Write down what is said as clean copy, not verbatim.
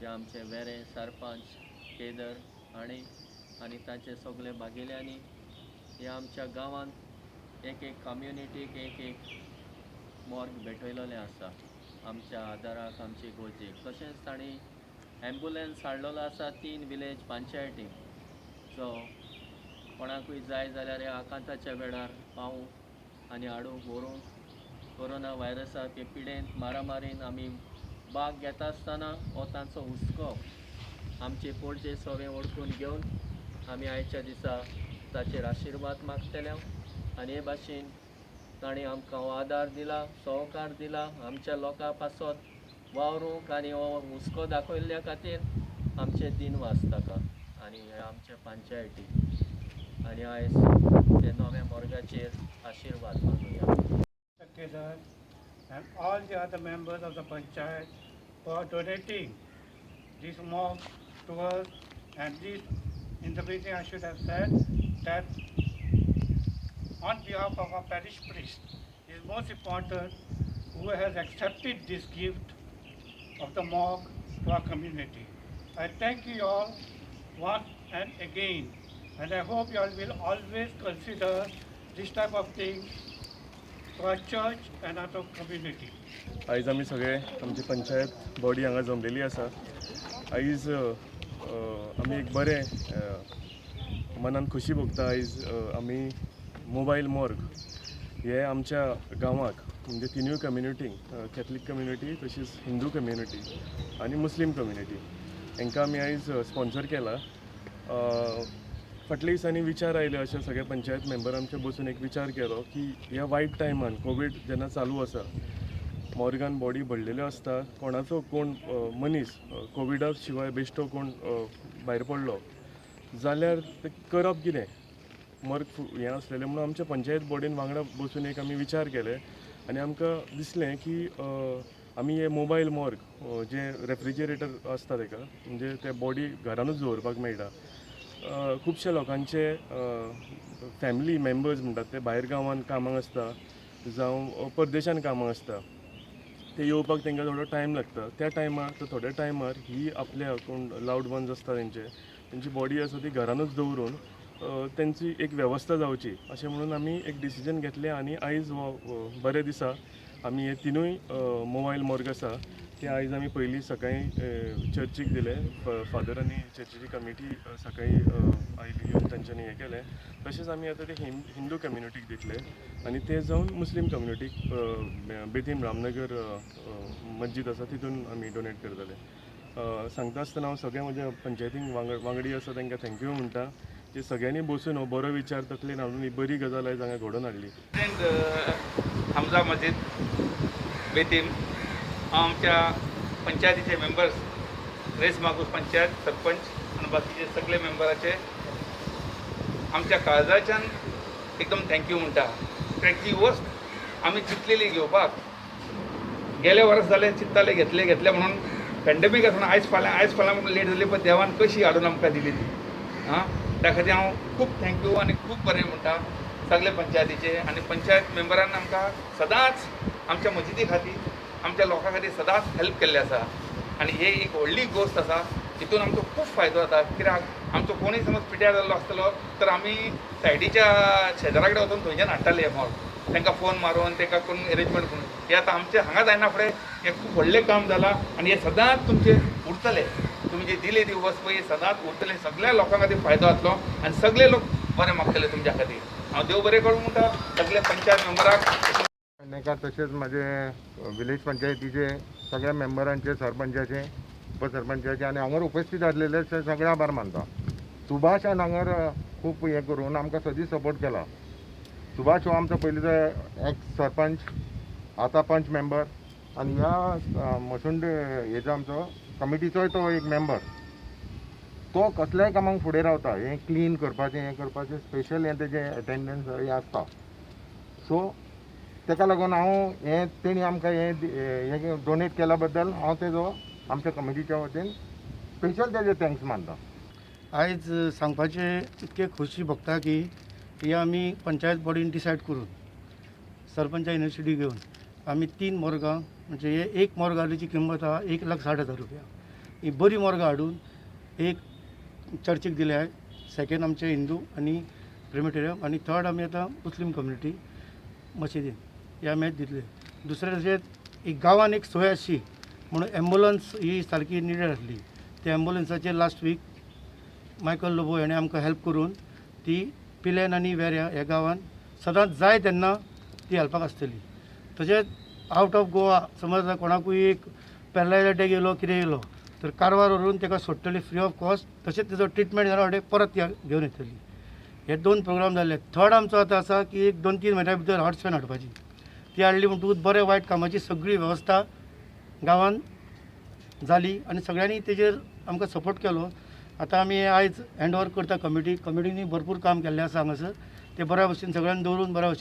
जे आमचे वेरें सरपंच केदर हांणी आनी तांचे सगळे भागिल्यांनी ह्या आमच्या गांवांत एक एक कम्युनिटीक एक एक मोर्ग भेटयलेलें आसा आमच्या आदाराक, आमचे गरजेक. तशेंच तांणी एम्बुलन्स हाडलेलो आसा तीन विलेज पंचायतीक, जो कोणाकूय जाय जाल्यार ह्या आकांताच्या वेळार पावूंक आनी हाडूंक व्हरूंक. कोरोना व्हायरसाचे पिडेंत मारामारीन आमी भाग घेता आसतना हो तांचो हुस्को आमचे पोळजे सगळें ओळखून घेवन आमी आयच्या दिसा ताचेर आशिर्वाद मागतले. आनी हे भाशेन तांणी आमकां हो आदार दिला, सहकार दिला आमच्या लोकां पासत वावरूंक आनी हो हुस्को दाखयल्ल्या खातीर आमचे दिनवास ताका आनी हे आमच्या पंचायतीक. आनी आयज ते नव्या मोर्गाचेर आशिर्वाद मागुया. Kedar and all the other members of the panchayat for donating this morgue to us. And this, in the beginning I should have said that on behalf of our parish priest is most important, who has accepted this gift of the morgue to our community. I thank you all once and again, and I hope you all will always consider this type of thing to our church and our community. आयज आमी सगळे आमची panchayat body हांगा जमलेली आसा. आयज आमी एक बरें मनान खुशी भोगता. आयज आमी मोबायल मोर्ग हे आमच्या गांवाक, म्हणजे तिनूय कम्युनिटींक, कॅथलीक कम्युनिटी, तशीच हिंदू कम्युनिटी आनी मुस्लीम कम्युनिटी, हांकां आमी आयज स्पॉन्सर केला. फाटल्या दिसांनी विचार आयले, अशे सगळे पंचायत मेंबर आमचे बसून एक विचार केलो की ह्या वायट टायमान, कोवीड जेन्ना चालू आसा, मोर्गान बॉडी भरलेल्यो आसता, कोणाचो कोण मनीस कोविडा शिवाय बेश्टो कोण भायर पडलो जाल्यार ते करप कितें? मर्ग हें आसलेलें म्हणून आमच्या पंचायत बॉडीन वांगडा बसून एक आमी विचार केले आनी आमकां दिसलें की आमी हे मोबायल मॉर्ग, जे रेफ्रिजरेटर आसता तेका, म्हणजे ते बॉडी घरानूच दवरपाक मेळटा. खुबशे लोकांचे फॅमिली मेंबर्स म्हणटात ते भायर गांवांत कामाक आसता जावं परदेशान कामाक आसता, ते येवपाक तांकां थोडो टायम लागता. त्या टायमार, त्या थोड्या टायमार ही आपल्या कोण लावड वन्स आसता तेंचे, तेंची बॉडी आसा ती घरानूच दवरून तेंची एक वेवस्था जावची अशें म्हणून आमी एक डिसिजन घेतलें. आनी आयज हो बऱ्या दिसा आमी हे तिनूय मोबायल मोर्ग आसा ते आयज आमी पयलीं सकाळीं चर्चीक दिले. फादर आनी चर्चीची कमिटी सकाळीं आयली, येवन तांच्यांनी हें केलें. तशेंच आमी आतां ते हिंदू कम्युनिटीक दितले आनी ते जावन मुस्लीम कम्युनिटीक बेतीम रामनगर मस्जीद आसा तितून आमी डोनेट करतले. सांगता आसतना हांव सगळ्या म्हज्या पंचायतीक वांगडी आसा तांकां thank you म्हणटा, जे सगळ्यांनी बसून हो बरो विचार तकलेन हाडून ही बरी गजाल आयज हांगा घडोवन हाडली. प्रेसिडेंट हमजा मस्जिद बेतीम, हांव आमच्या पंचायतीचे मेंबर्स, रेस मागूस पंचायत सरपंच आनी बाकीचे सगळे मेंबराचे आमच्या काळजाच्यान एकदम thank you म्हणटा, कित्याक ही वस्त आमी चिंतलेली घेवपाक गेले वर्स जालें चिंत्ताले, घेतले घेतले म्हणून. पेंडेमीक आसा म्हणून आयज फाल्यां, आयज फाल्यां म्हणून लेट जाली, पण देवान कशी हाडून आमकां दिली ती. आं, त्या खातीर हांव खूब thank you आनी खूब बरें म्हणटा सगळे पंचायतीचे. आनी पंचायत मेंबरान आमकां सदांच आमच्या मजिदी खातीर, आमच्या लोकां खातीर सदांच हेल्प केल्लें आसा. आनी ही एक व्हडली गोश्ट आसा, हितून आमचो खूब फायदो जाता, कित्याक आमचो कोणूय समज पिड्यार जाल्लो आसतलो तर आमी सायडीच्या शेजारा कडेन वचून थंयच्यान हाडटाले मोर्ग, तांकां फोन मारून, तांकां करून, एरेंजमेंट करून. हें आतां आमचें हांगा जायना फुडें हें खूब व्हडलें काम जालां आनी हें सदांच तुमचें उरतलें. तुमी जे दिले ती वस्त पळय सदांच उरतलें, सगळ्या लोकां खातीर फायदो जातलो आनी सगळे लोक बरें मागतले तुमच्या खातीर. हांव देव बरें करूं म्हणटा सगल्या पंचायत मेंबराक. पेडणेकार, तशेंच माझे विलेज पंचायतीचे सगळ्या मेंबरांचे, सरपंचाचे, उपसरपंचाचे आनी हांगर उपस्थित आसलेले सगळे आभार मानता. सुभाषान हांगर खूब हें करून आमकां सदींच सपोर्ट केला. सुभाष हो आमचो पयलींचो एक्स सरपंच, आतां पंच मेंबर आनी ह्या मसुंडे हेजो आमचो कमिटीचोय तो एक मेंबर. तो कसल्याय कामाक फुडें रावता, हें क्लीन करपाचें, हें करपाचें, स्पेशल हें तेजें अटेंडन्स हें आसता. सो तेका लागून हांव हें तेणी आमकां हें हें डोनेट केल्या बद्दल हांव तेजो आमच्या कमिटीच्या वतीन स्पेशल तेजे thanks मानता. आयज सांगपाचें इतकें खोशी भोगता की ही आमी पंचायत बॉडीन डिसायड करून, सरपंचा युनिवर्सिटी घेवन आमी तीन मोर्गां, म्हणजे हे एक मोर्गाची किंमत आहा 1,60,000 रुपया. ही बरी मोर्गां हाडून एक चर्चीक दिल्या, सेकेंड आमचे हिंदू आनी क्रिमेटोरियम आनी थर्ड आमी आतां मुस्लीम कम्युनिटी मशिदीन हे आमी दितले. दुसरें तशेंच एक गांवान एक सोय आसची म्हणून एम्बुलन्स ही सारकी निडेड आसली. त्या एम्बुलन्साचेर लास्ट वीक मायकल लोबो हेणें आमकां हेल्प करून ती पिलेन आनी वेऱ्या ह्या गांवान सदांच जाय तेन्ना ती हेल्पाक आसतली. तशेंच आवट ऑफ गोवा समज कोणाकूय एक पॅरलायज अटॅक येयलो, कितें येयलो तर कारवार व्हरून ताका सोडटली फ्री ऑफ कॉस्ट. तशेंच तेजो ट्रिटमेंट जाल्या वाटे परत घेवन येतली. हे दोन प्रोग्राम जाले. थर्ड आमचो आतां आसा की एक 2-3 म्हयन्या भितर हॉट्स व्हॅन हाडपाची. ती हाडली म्हणटकूच बरें वायट कामाची सगळी वेवस्था गांवान जाली आनी सगळ्यांनी तेजेर आमकां सपोर्ट केलो. आतां आमी आयज हँड ओवर करता कमिटी. कमिटीनी भरपूर काम केल्लें आसा हांगासर. ते बऱ्या भशेन सगळ्यांनी दवरून बऱ्या भशेन.